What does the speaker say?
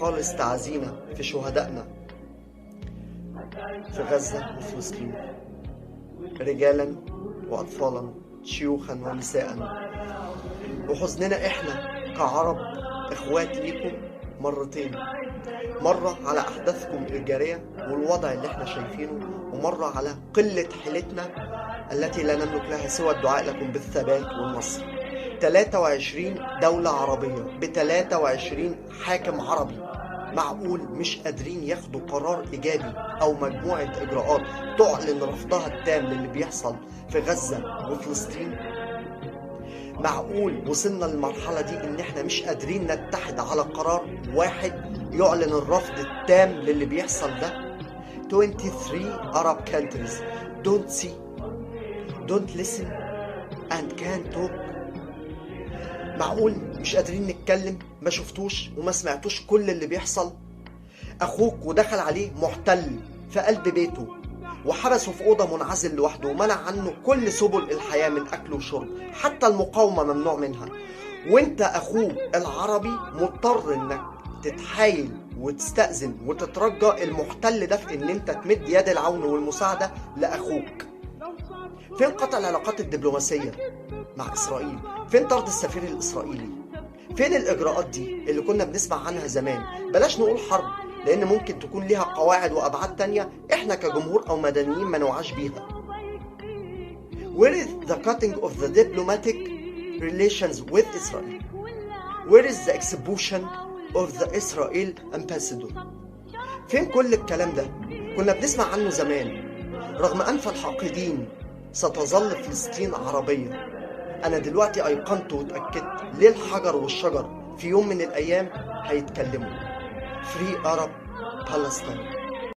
خالص تعزينا في شهدائنا في غزة وفلسطين، رجالا وأطفالا، شيوخا ونساء. وحزننا إحنا كعرب إخوات ليكم مرتين، مرة على أحداثكم الجارية والوضع اللي احنا شايفينه، ومرة على قلة حيلتنا التي لا نملك لها سوى الدعاء لكم بالثبات والنصر. 23 دولة عربية ب 23 حاكم عربي، معقول مش قادرين ياخدوا قرار إيجابي أو مجموعة إجراءات تعلن رفضها التام للي بيحصل في غزة وفلسطين؟ معقول وصلنا للمرحلة دي إن إحنا مش قادرين نتحد على قرار واحد يعلن الرفض التام للي بيحصل ده؟ 23 Arab countries don't see, don't listen and can't talk. معقول مش قادرين نتكلم؟ ما شفتوش وما سمعتوش كل اللي بيحصل؟ أخوك ودخل عليه محتل في قلب بيته وحبسه في أوضة منعزل لوحده ومنع عنه كل سبل الحياة من أكل وشرب، حتى المقاومة ممنوع منها، وانت أخوه العربي مضطر انك تتحايل وتستأذن وتترجى المحتل ده في ان انت تمد يد العون والمساعدة لأخوك. فين قطع العلاقات الدبلوماسية مع إسرائيل؟ فين طرد السفير الإسرائيلي؟ فين الإجراءات دي اللي كنا بنسمع عنها زمان؟ بلاش نقول حرب لأن ممكن تكون ليها قواعد وأبعاد تانية إحنا كجمهور أو مدنيين ما نوعاش بيها. Where is the cutting of the diplomatic relations with Israel? Where is the expulsion of the Israel ambassador? فين كل الكلام ده؟ كنا بنسمع عنه زمان. رغم أنف الحاقدين ستظل فلسطين عربية. أنا دلوقتي أيقنت وتأكدت ليه الحجر والشجر في يوم من الأيام هيتكلموا. Free Arab Palestine.